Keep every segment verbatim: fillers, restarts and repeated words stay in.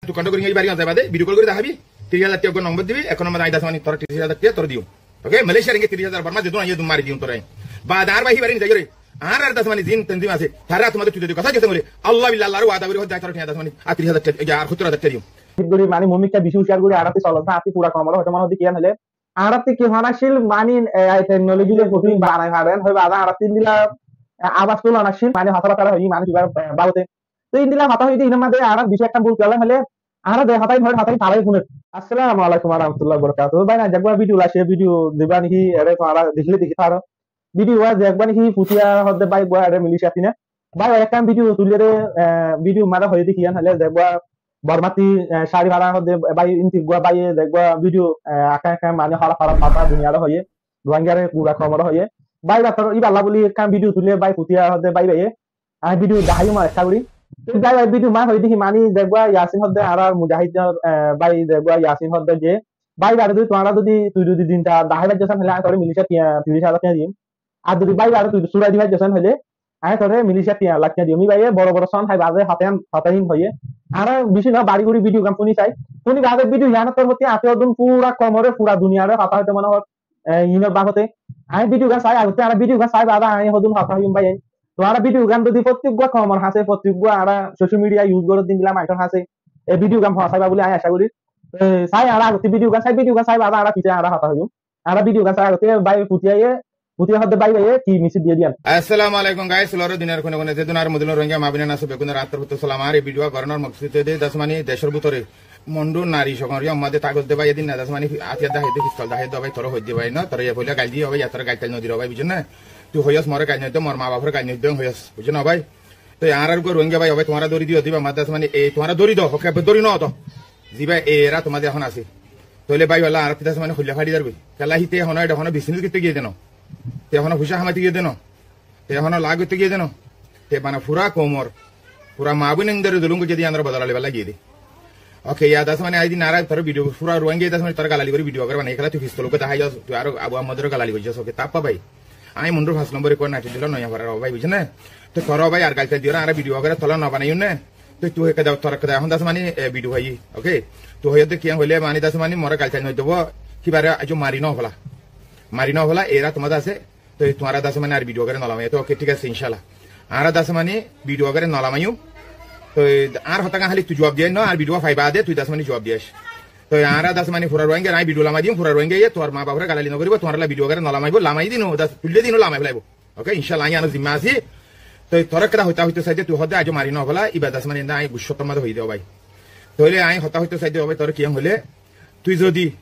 Tui kontak gorí ibáre zai bade, video call gorí dehábi, tiríc házar tiya uggwá nombor dibi, ekká nombor añí dasmani toré tiríc házar tiya toré diyum. Oke, Malaysia ringgit tiríc házar Borma zedún aiyé edún mari diyum toré. Bade añár bái híbare nizai goré. Añárar dasmani zin tenzim asé, tará tuáñre tui zodi hotá zodi gorí, Allah billah Allahr wada gorí hoó de añí toré tiya dasmani, ar tiríc házar tiya, ar hóttor házar tiya diyum. Gorí mani mumikka beci uciyar gorí, añárattú solon, añárattú fura komor hoóde mane hoóde kiyán hoilé, añárattú ki hon accíl, mani, e, ai technology loi fotún banai faren, hoi bade añárattú endilla, e, abas tulon accíl, mani hotá bata hoiyí, mani kiba, e, babote. Toi endilla hotá hoiyí de, inor maze añárar beci ekkán bul kiyá hoilé, añára ze hotá hoiyí, hotá hoiyí, tará fúner. Assalamu alaikum wa rahmatullahi wa barakatuhu. Bái, na, zeggwá video laiye, video diba niki, ere tuáñra dekíle dekí faro. Video wa zeggwá niki futiya hoóde bái uggwá ere Malaysia tine. Bái, ekkán video tuliye de, e, video maze hoiyé de kiyán hoilé zeggwá Bormattú, e, Sari fara hoóde bái, inti uggwá báiye zeggwá video, e, ekkán ekkán mani hóraf hóraf hotá duniyare hoiyé, Ruáingare gura komore hoiyé. Bái, bái, tor ibálla buli ekkán video tuliye bái futiya hoóde bái báiye. Añí video daháiyum ar ekká gorí. Toi bái, bái, video ma hoiyé de ki mani zeggwá Yasin hoóde añárar mujahid, e, bái zeggwá Yasin hoóde ze bái ibáre zodi tuáñra zodi, tui zodi zinda daháibar zosón hoilé añí toré Malaysia tiya, tiríc házar tiya diyum. Ar zodi bái ibáre tui surai dibar zosón hoilé añí toré Malaysia tiya lak tiya diyum. Ibáye boro boro son hái bade hotá hín, hotá hín hoiyé. Añára beci no bari gorí video gán fúni sai. Fúni bade video yíanor torfóttu añí hoddún fura komore fura duniyare hotá hoité mone hoór, e, inor babote. Añí video gán sai, agottú añára video gán sai bade añí hoddún hotá hoiyum bái. Tuáñra video gán zodi fottí uggwá komor hañsé, fottí uggwá añára social media use goródde endilla maincór hañsé e video gán foóñsaiba buli añí acá gorí. E, sai añára agottú video gán sai, video gán sai bade añára fise añára hotá hoiyum. Añára video gán sai agottú bái futiyaye, futiya hoóde bái báiye ki message diye diyan. Assalamu alaikum guys, lore duniyar kune kune zedún ar mozlum Rohingya ma boin asó beggúnore añár torfóttu salam. Ar e video goronor moksod de dasmani decor bútore Mondu nari sokon ri amade tagos de bái, edin na dasmani atiyar daháiye de, pistol daháiye de bái, toré hoiyé de bái no, toré ye foila gail diye bái, ya toré gail tail no dir bái, buzón na? Tui hoiyos more gail no de, mor ma bafore gail no de hoiyos, buzón na bái? Toi añárar uggwá Rohingya bái, bái tuáñra dóri diyo de bái, ma dasmani, e, tuáñra dóri do, oke, dóri no do. Ziba era tuáñra ehón asé. Toile bái, wala añára ti dasmani hoilla fari dar bái. Kiyólla híte ehón, ede ehón business goitte giyé de no. Te ehón fuisa hamaite giyé de no. Te ehón lak goitte giyé de no. Te bana fura komor, fura ma boin endilla zulum goijjé de, yíanor bodola loibar lá giyé de. Oke, ya dasmani añí edin añára tor video fura Rohingya dasmani tor galali gorí video agar banai, kiyólla tui pistol uggwá daháiyos, tui aró Abu Ahmedore galali goijjos, oke, tappa bái. Añí Mondur fañs nombor uggwá nati dilo noya farar bái, buzón na? Te tor bái ar gail tail diyore añára video agar tola no banaiyum na. Te tui ekka da, tor ekka da, ehón dasmani, e, video hoiyí, oke? Tui hoiyos de kiyán hoilé mani dasmani more gail tail no dibo, híbare aijjó mari no fela. Mari no fela, era tuáñra asé, Toi tuáñra dasmani ar video agar no lamaiyum. Toi oke, thík asé, incállah. Añára dasmani video agar no lamaiyum. Toi añár hotá gán háli tui juab diyas no, ar video faiba de tui dasmani juab diyas. Toi añára dasmani fura Rohingya añí video lamai diyum, fura Rohingya ye tuáñr ma bafore galali no goribo, tuáñrlla video agar no lamaibo, lamai dino, das, tulle dino lamai felaibo. Oke, incállah, añí añár zimma así. Toi toré keda hoitá hoitó sai de tui hoóde aijjó mari no fela, iba dasmani ende añí gucóttor maze hoiyí de bái. Toile añí hotá hoitó sai de bái, toré kiyán hoilé, tui zodi,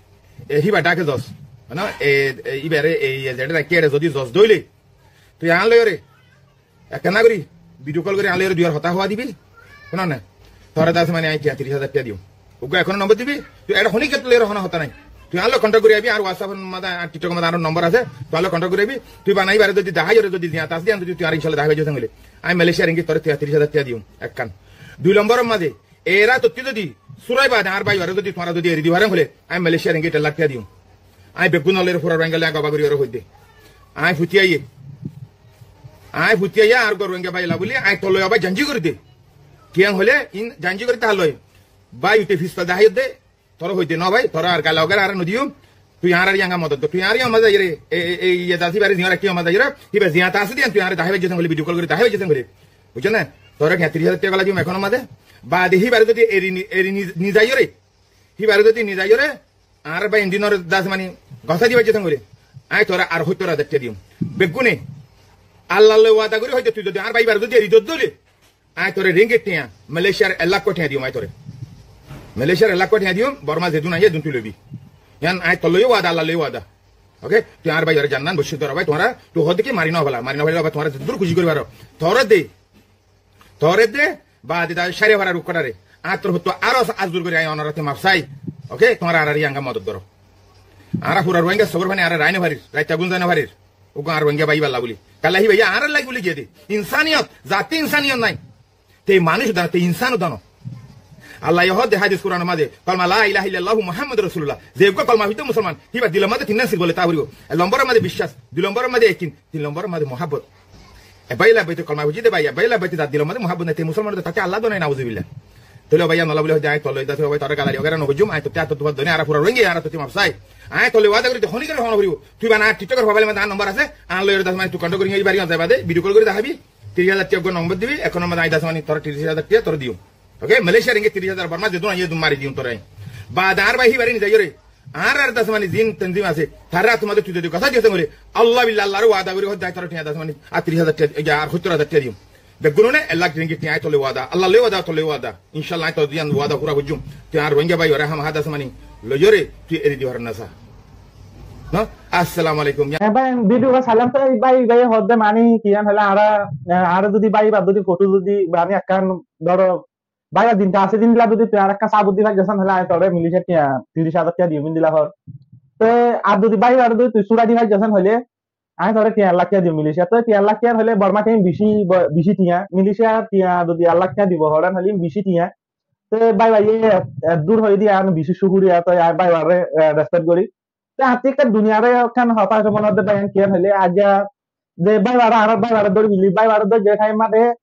e, híba dháke zos, no, e, e, ibare, e, e, zede rakí ere zodi zos dóile, tui añár loiyore ekkána gorí video call gorí añár loiyore duiyar hotá hoó dibi. Fúno na? Toré dasmani añí tiya tiríc házar tiya diyum. Uggwá ehón nombor dibi. Tui ere honíkka loiyore hono hotá nái. Tui añár loi contact gorí aibi, añár WhatsApp or maze, añár TikTok or maze añár nombor asé. Tui añár loi contact gorí aibi. Tui bana ibare zodi daháiyore zodi ziyat asé de, zodi tui añáre incállah daháibar zosón hoilé, añí Malaysia ringgit toré tiya tiríc házar tiya diyum. Ekkán. Dui lombor or maze, era tottú zodi surai bade añár bái ore zodi tuáñra zodi eri di faro hoilé, añí Malaysia ringgit ek lak tiya diyum. Añí beggún loiyore fura Rohingya loi goba gorí ore hoidde. Añí futiyaiye. Añí futiyaiye añár uggwá Rohingya bái lla buli, añí tor loi bái zanji gorí de. Kiyán hoilé, in zanji gorí de añár loi. Bái ute pistol daháiye de, toré hoidde no bái, toré ar gail agar añára no diyum. Tui añárar yanga modot dor. Tui añárar yanga modot aiyore, e, e, e, iye dasi bare ziyara kiyó modot aiyore, híba ziyat asé de, tui añáre daháibar zosón hoilé, video call gorí daháibar zosón hoilé. Buzón na? Toré tiya tiríc házar tiya gala diyum ehón or maze. Bade híbare zodi eri ni-, eri ni-, nizaiyore, híbare zodi nizaiyore, añár bái endilla dasmani gosái dibar zosón hoilé, añí toré ar hóttor házar tiya diyum. Beggúne Allar loi wada gorí hoidde, tui zodi añár bái ibare zodi eri dor dóile, añí toré ringgit tiya, Malaysiar ek lak tiya diyum añí toré. Malaysiar ek lak tiya diyum, Borma zedún aiyé, edún tui loibi. Yían añí tor loi wada, Allar loi wada. Oke? Tui añár bái ore zannan, boccír dor bái, tuáñra, tui hoóde ki mari no fela, mari no fela, tuáñra zedur kucíc gorí faro. Toré de, Toré de, bade da Sari farar uggwáre. Añár torfóttu aró azur gorí añí onorattú maf sai. Oke, tuáñra añárar yanga modot doro. Añára fura Rohingya sobor fani añára rai no farir, raita gúm zai no farir. Uggwá añár Rohingya bái balla buli. Kiyólla híba ye añárar lagi buli giyé de. Insaniyot, zati insaniyot nái. Te manúic dano, te insan dano. Allah ye hoóde hadis Kuran or maze, kolma la ilaha illallahu Muhammadur Rasulullah. Ze uggwá kolma foijje musolman, híba dilor maze tin nan sil bole ta foribo. Ek lombor or maze biccác, dui lombor or maze yakin, tin lombor or maze muhabbot. E bái, e bái, te kolma foijje de bái, e bái, e bái, te zar dilor maze muhabbot nái, te musolman de, tate Allah do nái, nauzubillah. Tóile ó bái, yían nolla buli hoóde aññí tolloi dasmani bái toré galari wagera no goijjum, aññí tottú añár tottú bade dóri añára fura roingi añára tottú maf sai. Aññí tolloi wada gorí de honíkare hono foribo. Tui bana añár TikTokor profile mazé añár nombor asé, añár loiyore dasmani tui contact gorí bari on zai bade video call gorí dehábi. Tiríc házar tiya uggwá nombor dibi, ekkán nombor aññí dasmani toré tiríc házar tiya toré diyum. Ok, Malaysiar inge tiríc házar, Bormar zedún aiyé dun mari diyum toré. Bade añár bái híbare nizai yore. Añárar dasmani zin tanzim asé, tará tuáñde tui zodi gosá diyó hoile, Allah billah Allahre wada gorí hoóde aññí toré tiya dasmani, ar tiríc házar tiya, ar hóttor házar tiya diyum. Beggúnore ek lak ringgit tiya aññí tolloi wada, Allah loi wada, tolloi wada. Incállah aññí tolloi wada fura goijjum. Tui añár Rohingya bái ore ham há dasmani loiyore tui eri di faron nasa. No? Assalamu alaikum. E bái, video ba sailam to, bái, bái hoóde mani ki yían hoile añára, e, añára zodi bái ba zodi foto zodi mani ekkán dóro bái, ar din ta asé din dila zodi tui añáre ekkán sabut di faijjós hoile aññí toré Malaysiar tiya, tiríc házar tiya diyum din dila hoór. Te ar zodi bái ar zodi tui sura di faijjós hoile aññí toré tiya ek lak tiya diyum Malaysia. Te tiya ek lak tiya hoile Borma tiya beci, bo-, beci tiya. Malaysia tiya zodi ek lak tiya dibo hoór hoile beci tiya. Te bái, bái, e, e, dur hoiyé de añár beci cukuriya, te aññí bái, bái re, e, respect gorí. Te añáttu ekkán duniyare ekkán hotá asé mone hoóde bái, ki yían hoile aijja ze bái bare, añárar bái bare dóri feli, bái bare dóri ze time mazé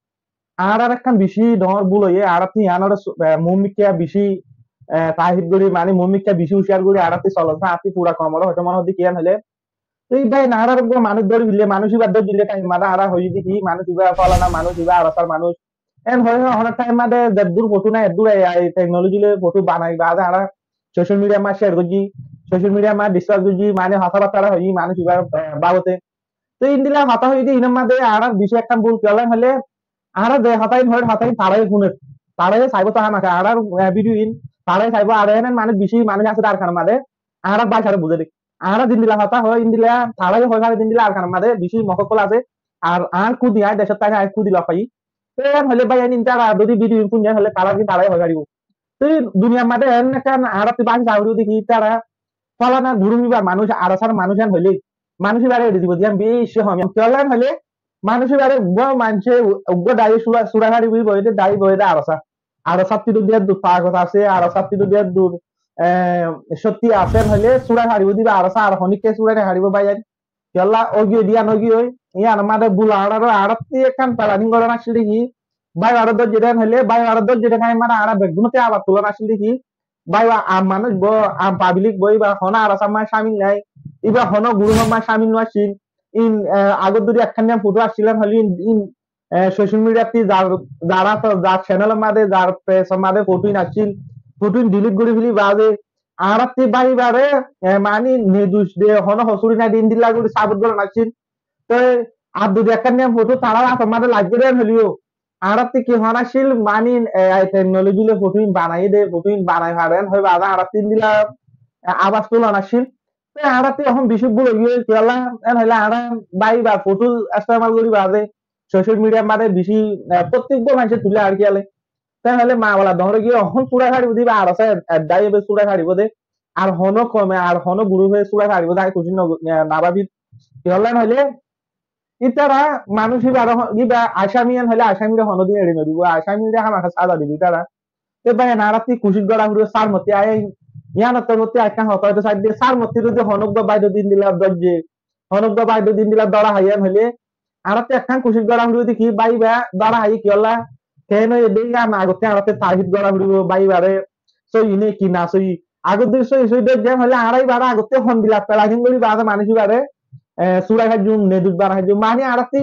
añárar ekkán beci dóñr bul óiye, añárattú yíanore su-, e, muúmikká beci, e, tahid gorí, mani muúmikká beci uciyar gorí, añárattú solon, añárattú fura koumore hoito mone hoóde ki yían hoile. Te bái, añárar uggwá manúic dóri fele, manúic ibá dóri fele time mazé añára hoiyé de ki, manúic ibá folana, manúic ibá ARSAr manúic. En hoi hoi hono time mazé zeddur foto nai, eddur A I technology loi foto banai bade añára social media mazé share goijjí, social media mazé discuss goijjí, mani hotábatta hoiyí, manúic ibá, e, babote. Te endilla hotá hoiyé de, inor mazé añárar beci ekkán bul kiyólla hoile, añára ze hotá in hoir, hotá in tará funer, tará saibo to hámaká añárar, e, video in, tará saibo, ar enen manúic beci manúic asé de Arkanor mazé, añárar bácare buzé de. Añára zendilla hotá hoi, endilla tará hoi fare, zendilla Arkanor mazé beci mok ókkol asé, ar añár kúdi, aññí decót táki aññí kúdi lok fai. Te en hoile bái, en intara zodi video in fúnne hoile tará ki tará hoi faribo. Te duniyar mazé en ekkán añárattú báfi saá foribo de ki, tará folana group ibá manúic, ARSAr manúic en hoile, manúic ibáre eri dibo de yían beci hom. Kiyólla hoile, manúic ibáre uggwá maincé, uggwá daiye sura, sura faribo, ibá óilde daiye, ibá óilde ARSA. ARSAttú de eddur tagot asé, ARSAttú de eddur, e, cokti asé hoile sura faribo de ibá ARSA, ar honíkka sura no faribo bái. Kiyólla ói giyói de yían ói giyói, yíanor mazé bul añárar, añárattú ekkán planning gorón accíl de ki, bái bare dóijje de hoile, bái bare dóijje de time mazé añára beggúnottú abar tulon accíl de ki, bái ba, am manúic bo, am public bo, ibá hono ARSAr mazé camil nai, ibá hono group or mazé camil no accíl. In, e, agor dóri ekkán niyan foto accíl hoile in, in, e, social media ttú zar, zar, zar channel or mazé, zar page or mazé foto in accíl, foto in delete gorí feli bade, añárattú bái bare, e, mani neduc de, hono hosuri nai de endilla gorí sabut goron accíl. Te ar zodi ekkán niyan foto tarár átor mazé laiggé de hoileyo, añárattú ki hon accíl, mani A I technology loi foto in banai de, foto in banai fare en hoi bade añárattú endilla, e, abas tulon accíl. Te añárattú ehón beci bul ói giyói, kiyólla en hoile añára bái ba foto estemal gorí bade social media mazé beci, e, fottí uggwá maincé tule ar kiyólla. Te hoile mamela dóñr ói giyói, ehón sura faribo de ibá ARSA, e, daiye ibá sura faribo de. Ar hono koume, ar hono group e sura faribo de, aññí kucíc no, e, no báfi. Kiyólla hoile, itara manúic ibáre ho-, ibá asami en hoile asamire honodin eri no dibo, asamire hámaká saza dibo itara. Te bái, añárattú kucíc gora foribo, sar mottí aññí, yíanottú mottí ekkán hotá hoito sai de, sar mottí zodi hono uggwá bái zodi endilla dóijje, hono uggwá bái zodi endilla dóra hái en hoile, añárattú ekkán kucíc gora foribo de ki, bái ba dóra hái kiyólla, kene ede yían agottú añárattú tahid gora foribo, bái bare sóiyi né ki no sóiyi. Agor dóri sóiyi sóiyi dóijje hoile añára ibare agottú hondilla planning gorí bade manúic ibare, e, sura fajjum, neduc bana fajjum. Mani añárattú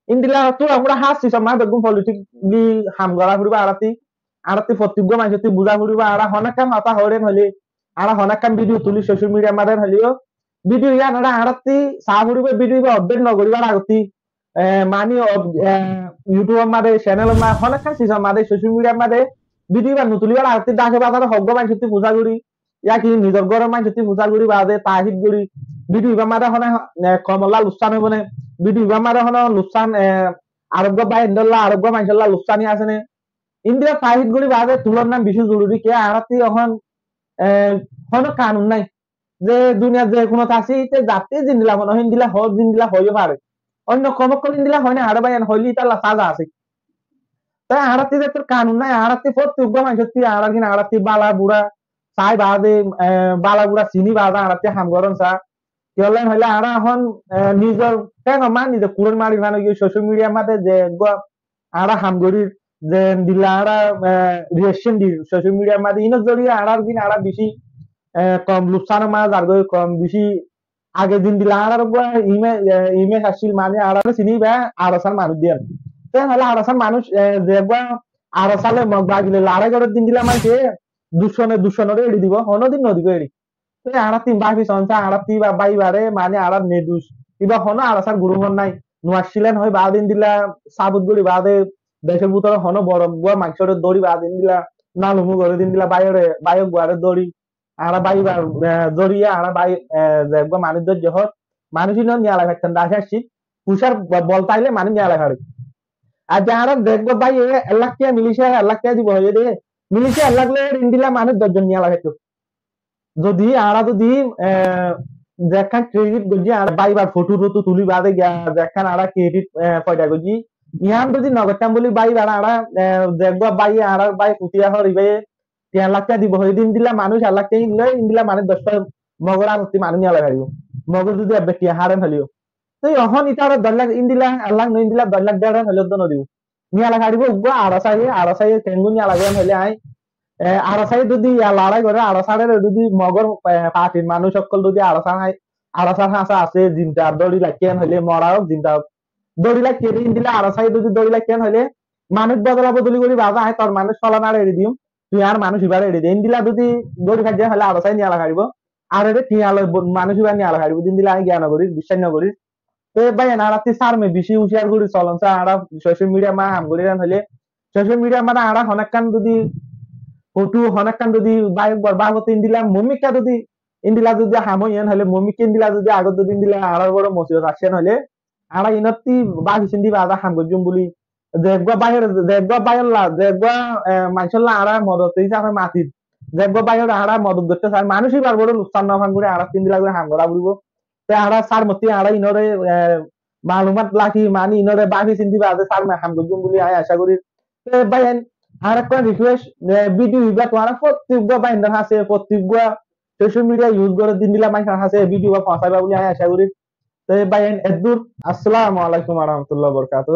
endilla tura mura hás system mazé beggún politically ham gora foribo añárattú. Añárattú fottí uggwá maincóttú buza foribo, añára hono ekkán hotá hoir en hoile, añára hono ekkán video tuli social media mazé hoileyo, video yíanore añárattú saá foribo, video ibá update no goríbar agottú. E, mani, o, e, YouTube or mazé, channel or mazé, hono ekkán system mazé, social media mazé video ibá no tulibar agottú dake bazare hoggwá maincóttú buza gorí, yá ki nizor góror maincóttú fusár gorí baade taahid gorí, video ibár mazé hono, e, komolla luksan óibo né, video ibár mazé hono luksan, e, areggwá bái endilla areggwá maincólla luksani asé né, endilla taahid gorí baade tulon nan beci zoruri. Kiyá añárattú ehón, e, hono kanun nái. Ze duniyar ze kunot así, te zatte zendilla mone hoó, endilla hoó, zendilla hoiyó fare. Oinno koum ókkol endilla hoó né, añára bái en hoilé ítalla saza asé. Te añárattú zettór kanun nái, añárattú fottí uggwá maincóttú, añárar gin añárattú bála bura sai baade, e, bála bura sini baade añárattú ham goron sa. Kiyólla hoilé añára ehón, e, nizor théngor mazé nize kuron mari fán óigiyoi, social media mazé ze uggwá añára ham gorir, zendilla añára, eh, reaction di social media r maze, inor zoriya añárar din añára beci, eh, kom luksanor maze zargói, kom beci. Age zendilla añárar uggwá ime-, eh, image accíl, mane añára sini ba ARSA r manúc diyan. Te hale ARSA r manúc, eh, ze uggwá ARSA loi Mog bagi loi lorai gorer, zendilla maincé ducmone ducmonore eri dibo, honodin no dibo eri. Te añárattú báfi sonsá, añárattú iba báibare, mane añárar neduc. Iba hono ARSA r group or nai. No accílen hoi baade endilla sabut gori baade decor bútore hono boro uggwá maincóre dóri baade endilla nalumu gore de endilla báiyore, bái uggwáre dóri. Añára báibar, eh, zoriya añára bái, eh, ze uggwá manúc dóijje hot, manúc ino niyalai faitto na, aci accíl. Fuisar bo-, bol táile manúc niyalai fare. Ar ze añárar ze uggwá báiye ek lak tiya milicia ek lak tiya dibo hoiye de, milicia ek lak loi endilla manúc doc zon niyalai faitto. Zodi añára zodi, eh, zekkán create goijjí, añára báibar foto-toto tuli baade giya zekkán añára create, eh, foida goijjí, iyan zodi no goittám buli báibar añára, eh, ze uggwá báiye añárar bái futiya hor ibaye tiya ek lak tiya dibo hoiye de endilla manúc ek lak tiya in loi endilla manúc doc fa Mogor agottí manúc niyalai faribo. Mogor zodi ebbe tiya háren hoileyo. Te ehón itara doc lak endilla ek lak no endilla doc lak der hoileyo do no dibo. Niyalai faribo uggwá ARSA ye, ARSA ye kengun niyalai diyan hoile ai. Eh, ARSA ye zodi iya lorai gore, ARSA re zodi Mogor, eh, party r manúc okkol zodi ARSA hai, ARSA r hañsa asé, zinda dóri laikkán hoile, mora hok, zinda dóri laikkán endilla ARSA ye zodi dóri laikkán hoile, manúc bodola bodoli gori baade ai tor manúc folanare eri diyum, tui ar manúc ibare eri de. Endilla zodi dóri faijje hoile ARSA ye niyalai faribo. Ar ere tiya loi bo-, manúc iba niyalai faribo, zendilla añí giyan no gorir, biccác no gorir. Te bái, añárattú sarme beci uciyar gori solon sa, añára social media ma ham gori ran hoile, social media ma añára honekkán zodi foto, honekkán zodi bái uggwár babote endilla mumikka zodi, endilla zodi ham oiyen hoile, mumikka endilla zodi agot zodi endilla añárar boro musibot aiccen hoile, añára inottí báfi sindi baade ham goijjum buli, ze uggwá báiyor, ze uggwá báiyolla, ze uggwá, eh, maincólla añára modot hísafe matir, ze uggwá báiyor añára modot goittó sar, manúc ibar boro luksan no fan gori añára endilla gori ham gora foribo. Te añára sar mottí añára inore, eh, malumat laki mani inore báfi sindi baade sar ma ham goijjum buli añí aca gorir. Te bái, añára ekkán request, eh, video iba tuáñra fottí uggwá báindor hañse, fottí uggwá social media use gore de endilla maincór hañse video iba foóñsaiba buli añí aca gorir. Te bái, eddur. Assalamu alaikum wa rahmatullahi wa barakatuhu.